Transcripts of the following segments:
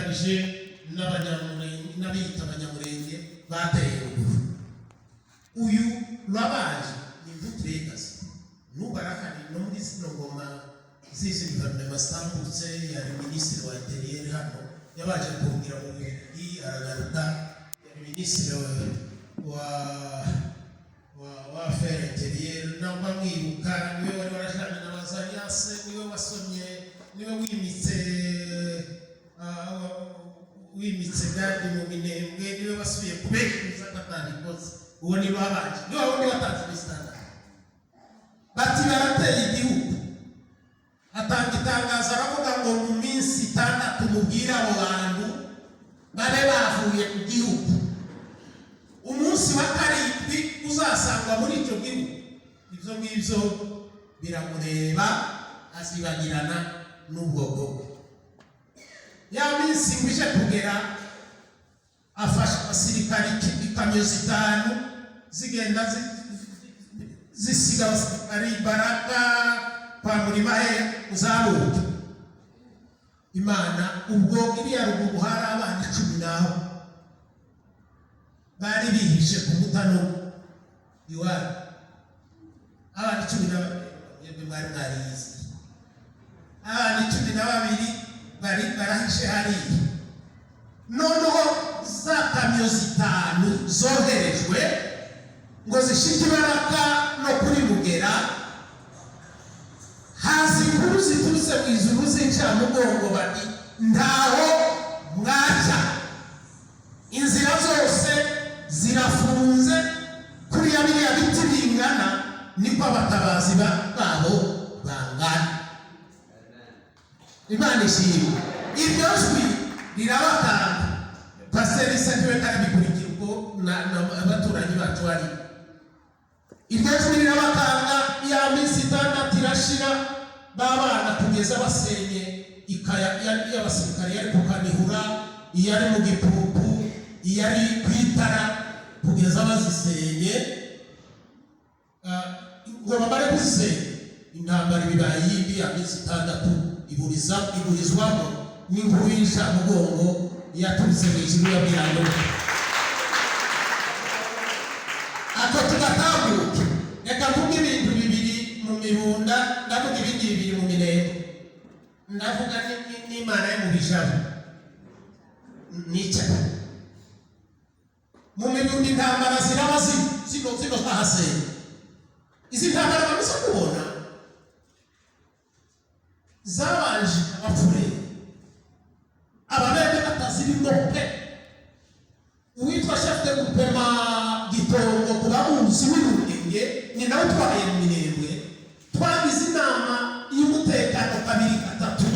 Bafatikanije n'Abanyamurenge n'abiyita Abanyamurenge bateye ruguru. Uyu Rwabaje ni imvuturekazi, n'ubu arahari no muri zino ngoma z'izi guverinoma zitambutse. Yari minisitiri wa intérieur hano, yabaje kumbwira mu Bubiligi, aragaruka, yari minisitiri wa affaires intérieures. Namba mwibuka, niwe wari warajanye na Bazarias, niwe wasomye, niwe wimitse wimitse Gadi mu Minembwe, niwe wasubiye kubeshuza ko atabikoze. Uwo ni Babanje, niwe wundi watanze iminsi 6 bati barateye igihugu. Atanga itangazo, aravuga ngo mu minsi 6 mubwire abo bantu babe bavuye ku gihugu. Umunsi wa karindwi uzasangwa muri icyo gihugu, ibyo ngibyo biramureba, azibagirana n'ubwoko bwe. Ya minsi ngo ije kugera, afasha abasirikari, ikamyo zitanu zigenda zisiga abasirikari Baraka kwa Murima he uzamuke. Imana ubwo iriya ruguru hari abana 10 naho bari bihishe ku mutano iwabo, abana 12. Mwebwe mwari mwarize, abana 12 bari barahishe hariya. Noneho za kamyo zitanu zoherejwe ngo zishike ibaraka no kuri Mugera, haza inkuru ziturutse mu ijuru z'incamugongo, bati ntaho mwaca, inzira zose zirafunze. Kuriya biriya biti bingana niko abatabazi babo bangana. Imana ishimwe. Iryo jwi rirabakanga. Pasiteri Sentiwe karabikurikira ubwo abaturanyi bacu bari. Iryo jwi rirabakanga. Ya minsi 6 irashira, babana kugeza basenye ikaya y'abasirikare yari ku Kanihura, iyari mu Gipupu, iyari ku Itara, kugeza bazisenye. Ngo bamare kuzisenya, intambara ibibaye yindi. Ya minsi 6 iburizwamo n'inkuru y'incamugongo yaturutse mu ijuru yabwira ngo ako tugatambuke. Reka mvuge ibintu bibiri mu Mibunda, ndavuga ibindi bibiri mu Mirembe, ndavuga n'Imana yo mu Bijabo nicare mu Mibunda. Intambara ziraba zino zahasenya. Izi ntambara bamaze kubona zabanje Abapfurere, Ababembe batazirimo pe. Uwitwa chef de groupement Gitongo, ku bamuzi w'Urugenge, ni nawe utwaye mu Minembwe. Twagize inama y'umutekano kabiri gatatu,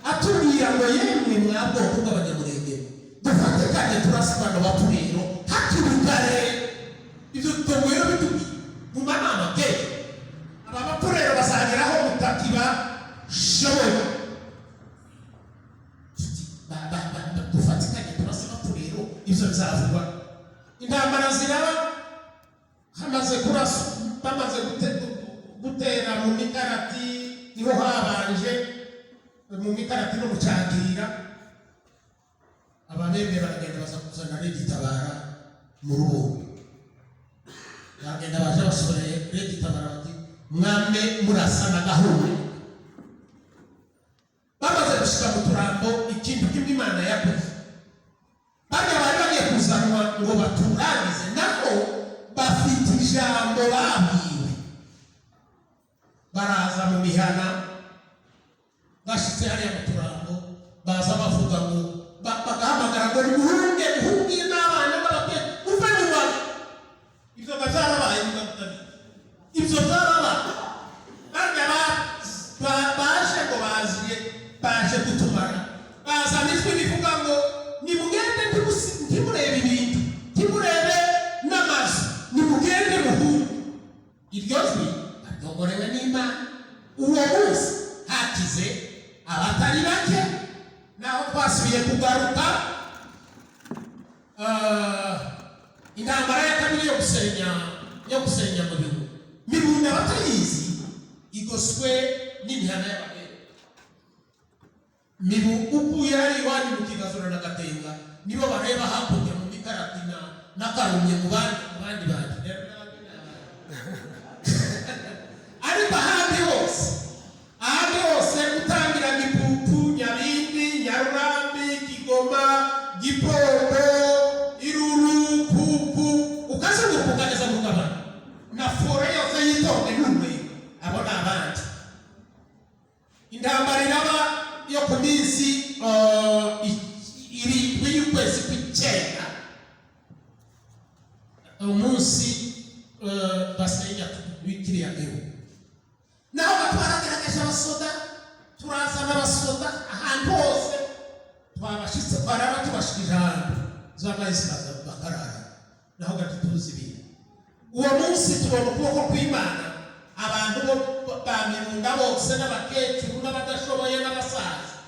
atubwira ngo yemwe mwa bwoko bw'Abanyamurenge, dufatikanye turasibana Abapfurero hakiri kare. Ibyo Gitongo rero bitubwiye mu manama kenshi, aba Bapfurero bazageraho mutakiba shoboye. Dufatikanye turasaba rero, ibyo bizavugwa. Intambara ziraba, hamaze kurasa, bamaze gutera mu Mikarati, niho habanje mu Mikarati no mu Cakira. Ababembe baragenda baza kuzana RED-Tabara mu Rubumbi, baragenda baje basoreye RED-Tabara, bati mwame murasa na gahunda. Bamaze gushika mu Turambo, ikintu kimwe Imana yakoze, barya bari bagiye kuzanwa ngo baturangize, nabo bafite ijambo babwiwe, baraza mu mihana. Bashitse hariya mu Turambo, baza bavuga ngo bagahamagara ngo nimuhunge, muhunge n'abana n'ababyeyi, muve mu Rwanda. Ibyo ngo byarabaye, niba mutabizi ibyo byarabaye. Barya baje ngo baziye baje gutumara, bazana ijwi rivuga ngo nimugende, ntimurebe ibintu, ntimurebe n'amazu, nimugende muhunge. Iryo jwi baryogorewe n'Imana. Uwo munsi hakize abatari bake. Naho twasubiye kugaruka, intambara ya kabiri yo gusenya mu bihugu Mibunda, batayizi, igoswe n'imihana y'Ababembe. Mibu ukuye hari iwanyu mu Kigazura na twarumye mu bandi bantu. Rero n'abandi ni abantu. Ariko ahandi hose gutangira Gipupu, Nyabindi, Nyarurambi, Kigoma, Gipopo, Iruru, Kuku, ukazunguruka ukageza mu Rugabano na forêt yose yitonde n'urwego, abo ni abandi. Intambara iraba yo ku minsi 7 y'ukwezi kw'icyenda, umunsi basenya kiriya gihugu. Naho batwaragerageje abasoda, turazana abasoda ahantu hose twabashitse, twaraba tubashikije ahantu z'amahisi bakarara naho gato tuzi ibintu. Uwo munsi tubona ukuboko kw'Imana. Abantu bo ba Mirunga bose n'abakecuru n'abadashoboye n'abasaza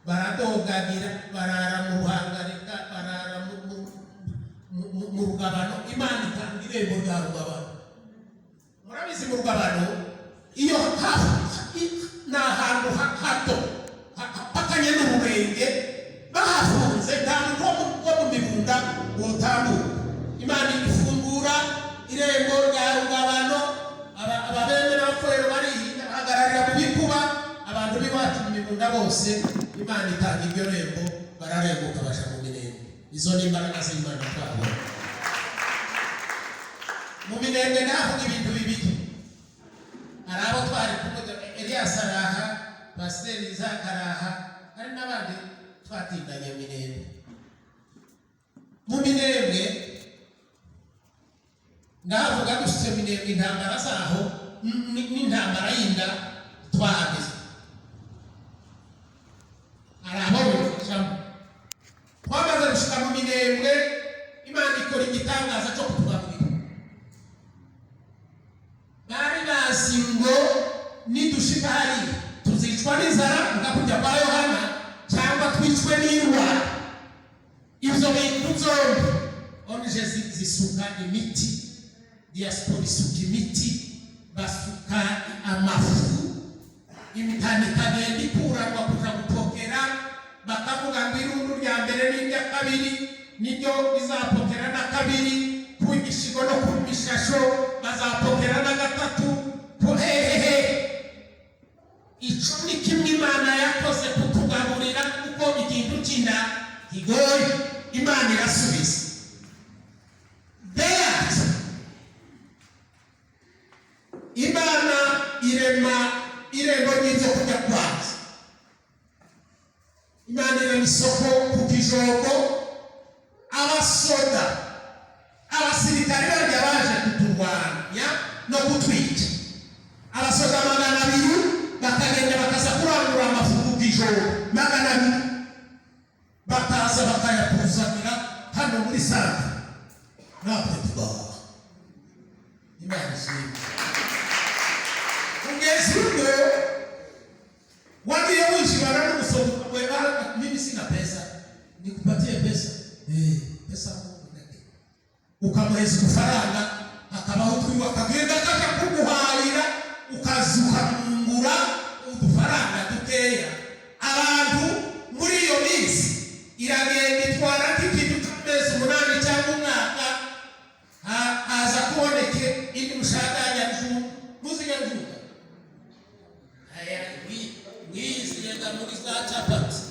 baradogagira, barara mu Ruhangarika, barara mu Rugabano. Imana itanga irembo rya Rugabano. Murabizi, mu Rugabano iyo ni ahantu hato hapakanye n'Ururenge, bahafunze, nta muntu wo mu Mibunda wotambuka. Imana ifungura irembo rya Rugabano. Ababembe n'Abapfurero barihinda, bahagararira mu bikuba. Abantu b'iwacu mu Mibunda bose, Imana itanga iryo rembo, bararenguka baja mu Minembwe. Izo ni imbaraga z'Imana twabonye mu Minembwe. Navuga ibintu bibiri. Hari abo twari kumwe, Elias araha, Pasiteri Isaac araha, hari n'abandi twatindanye mu Minembwe. Mu Minembwe ndahavuga, dushyitse mu Minembwe, intambara zaho n'intambara y'inda twahageze, hari abo bifashamo. Twamaze gushika mu Minembwe, Imana ikora igitangaza cyo kutugaburira. Bari bazi ngo nidushika hariya tuzicwa n'inzara nka kujya kwa Yohana, cyangwa twicwe n'indwara. Ibyo bintu byombi, ONG zisuka imiti, diaspora isuka imiti, basuka amafu, imitana ikagenda ikuranwa kuja gupokera. Bakavuga ngo irundu rya mbere n'irya kabiri niryo rizapokera, na kabiri ku gishigo no ku mishasho bazapokera, na gatatu ku hehehe. Ico ni kimwe Imana yakoze kutugaburira, kuko ikintu cy'inda kigoye. Imana irasubiza. That Imana irema irembo ry'ibyo kurya kwazo. Imana irema isoko ku Kijogo. Abasoda, abasirikare barya baje kuturwanya no kutwica, abasoda 200 bakagenda bakaza kurangura amafu ku Kijogo, 200 bakaza bakayakuzanira hano muri centre, natwe tugahaha. Imana ishimwe. Kugeza ubwo wagiye wishimana n'umusoro, wewe, mimi sina pesa, nikupatie pesa, pesa ukamuheza udufaranga, hakabaho utwiwe, akagenda akaja kuguhahira, ukaza ukamwungura udufaranga dukeya. Abantu muri iyo minsi iragenda itwara nk'ikintu cy'amezi 8 cyangwa umwaka, haza kuboneke indi mushaka nyarujungu. Muzi nyarujungu? Aya, mwiziyenga muri za capati.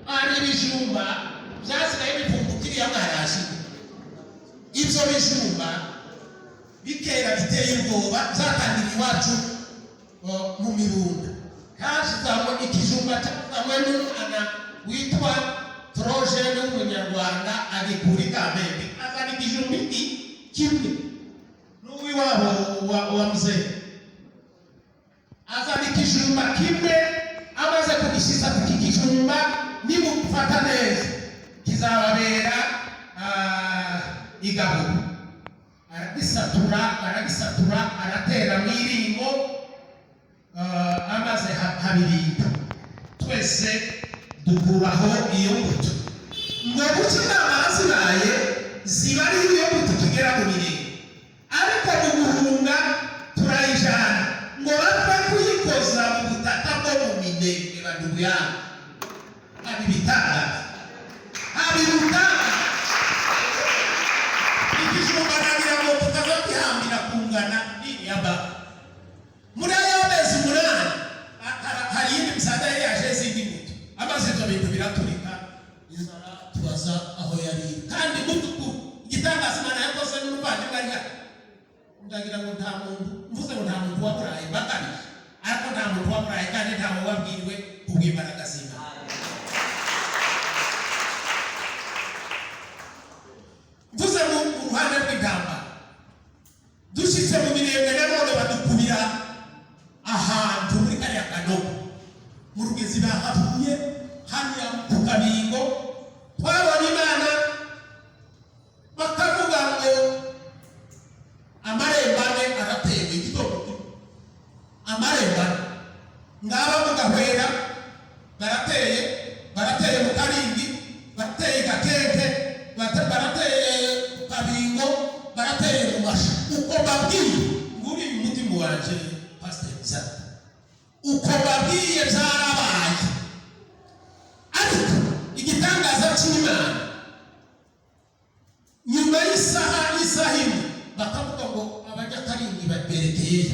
Hari ibijumba byasigaye bivumbuka iriya mwarashi. Ibyo bijumba bikera biteye ubwoba, byatangiriye iwacu mu Mirunda. Hashizamo ikijumba cyazanywe n'umwana witwa Trojene w'Umunyarwanda, agikura i Kamembe, azana ikijumba iki kimwe n'uw'iwabo wa muzehe, azana ikijumba kimwe. Amaze kugishyitsa, iki kijumba nimufata neza kizababera igaburo. Aragisatura, aragisatura, aratera mu iringo, amaze habirinda, twese dukuraho iyo mbuto. Ngo buce inama zibaye ziba ari iyo mbuto tugera mu mirenge, ariko mu guhunga turayijana ngo bapfe kuyikoza mu butaka bwo mu Minembwe. Bandugu yangu, haba ibitangaza, haba ibitangaza. Ikijumba nagira ngo kikaza gihambira kungana n'iriya bafu. Muri ayo mezi 8 hari iyindi misaada yari yaje y'izindi mbuto. Amaze ibyo bintu biraturika, inzara tubaza aho yari. Kandi mu by'ukuri igitangaza Imana yakoze n'umuvandimwe ari hano, ndagira ngo nta muntu mvuze ngo nta muntu waburaye bakabije, ariko nta muntu waburaye kandi nta wabwiriwe kubw'imbaraga z'Imana. Mvuze mu ruhande rw'intambara, dushyitse mu Mirenge nanone badukubira ahantu muri kariya kanogo mu Rugezi, bahavuye hariya ku Kabingo. Twabonye Imana, bakavuga ngo amarembo ane aratewe igitondo kimwe, amarembo ane ngaba mu Gahwera barateye, barateye mu Karingi, barateye Gakenke, barateye ku Kabingo, barateye mu Mashu. Uko babwiye nguriye umutima wanje, Pasiteri Zaka, uko babwiye byarabaye. Ariko igitangaza cy'Imana, nyuma y'isaha, isaha imwe, bakavuga ngo Abanyakaringi baberekeye,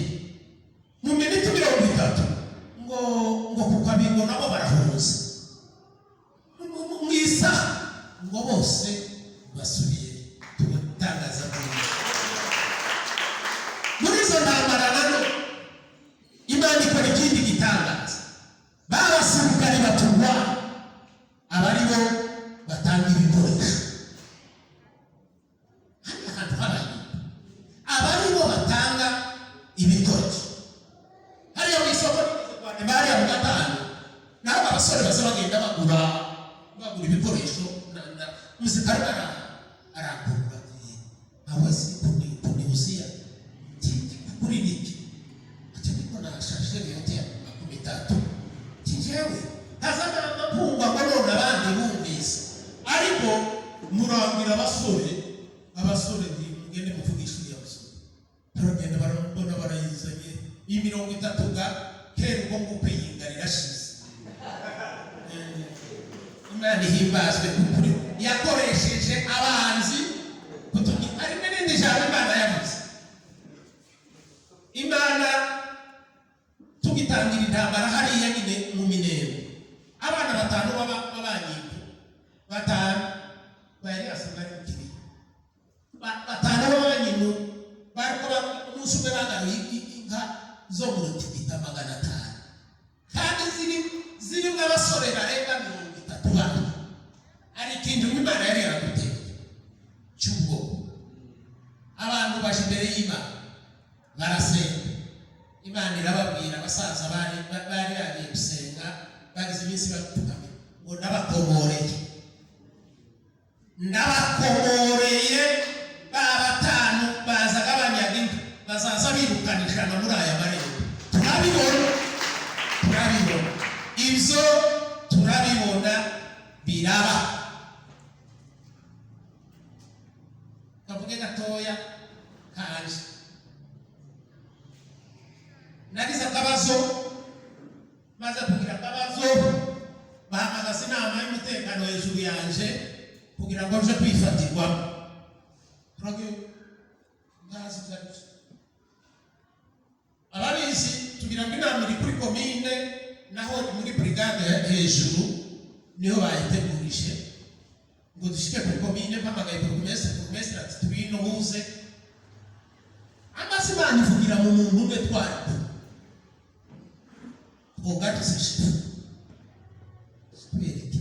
mu minota 30 ngo ku Kabingo nabo barahunze. Mu isaha ngo bose basubiye. Tugatangaza bw'Imana muri izo ntambara nano, Imana ikora ikindi gitangaza. Ba basirikari baturwana aba ari bo batanga ibikoresho. Hari ahantu habaye aba ari bo batanga ibikoresho hariya mu isoko bariya mu gatanu, naho abasore baza bagenda bagura ibikoresho. Muzikari arangurura ati: "Hawezi kuniuzia kuri niki?" Ati: "Niko na chargeur yote ya 30." Jewe haza mapungwa ngo none abandi bumvise, ariko murangira abasore nti: "Mugende muvugisha uriya musore." Baragenda, barabona barayizanye iyi 30 ga kera. Ubwo nguko iyinga rirashize. Imana ihimbazwe kukuri yakoresheje abanzi kutugira. Hari n'irindi jambo Imana yavuze. Imana tugitangira intambara hariya nyine mu Minembwe, abana batanu b'abanyingo batanu bari basigaye mu kiriya, batanu b'abanyingo bariko umunsi umwe bagaruye inka zo mu Rutigita 500, kandi zirimo abasore barenga 30. Bana hari ikintu Imana yari yaraduteye cy'ubwoko. Abantu baje imbere y'Imana barasenga, Imana irababwira. Abasaza bari bagiye gusenga, bagize iminsi bapfukamye, ngo: "Ndabakomoreye, ndabakomoreye." Ba batanu bazaga banyaga inka bazaza birukana 100 muri aya marembo. Turabibona, turabibona ibyo, turabibona biraba. Kavuge gatoya kanje, nagize akabazo. Maze kugira akabazo, bahamagaza inama y'umutekano hejuru yanje kugira ngo nje kwifatirwamo. Turagiye, ntazi ibyo ari byo. Ababizi tugira ngo inama iri kuri komine, naho ni muri brigade hejuru niho bayitegurije. Ngo dushike kuri komine, mpamagaye burugumesitiri, burugumesitiri ati: "Tubino huze." Amaze Imana ivugira mu muntu umwe twari twogatuse shifu twereke,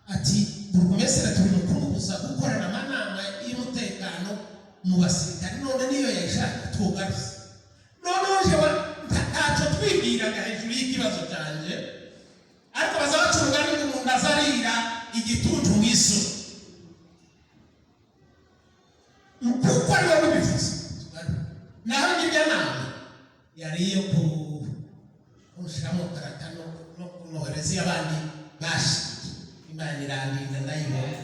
ati: "Burugumesitiri, turi mu kumubuza gukorana amanama y'umutekano mu basirikare, none niyo yayishaka twogaruse." Noneho jewe ntacyo twibwiraga hejuru y'ikibazo cyanjye, ariko baza baca umugani ngo umuntu azarira igituntu mu isura, kuko ari wowe ubivuze. Naho ngirya nama yari iyo kushiramo karata no kunohereza iyo abandi bashiye. Imana irandinda, ndayibona.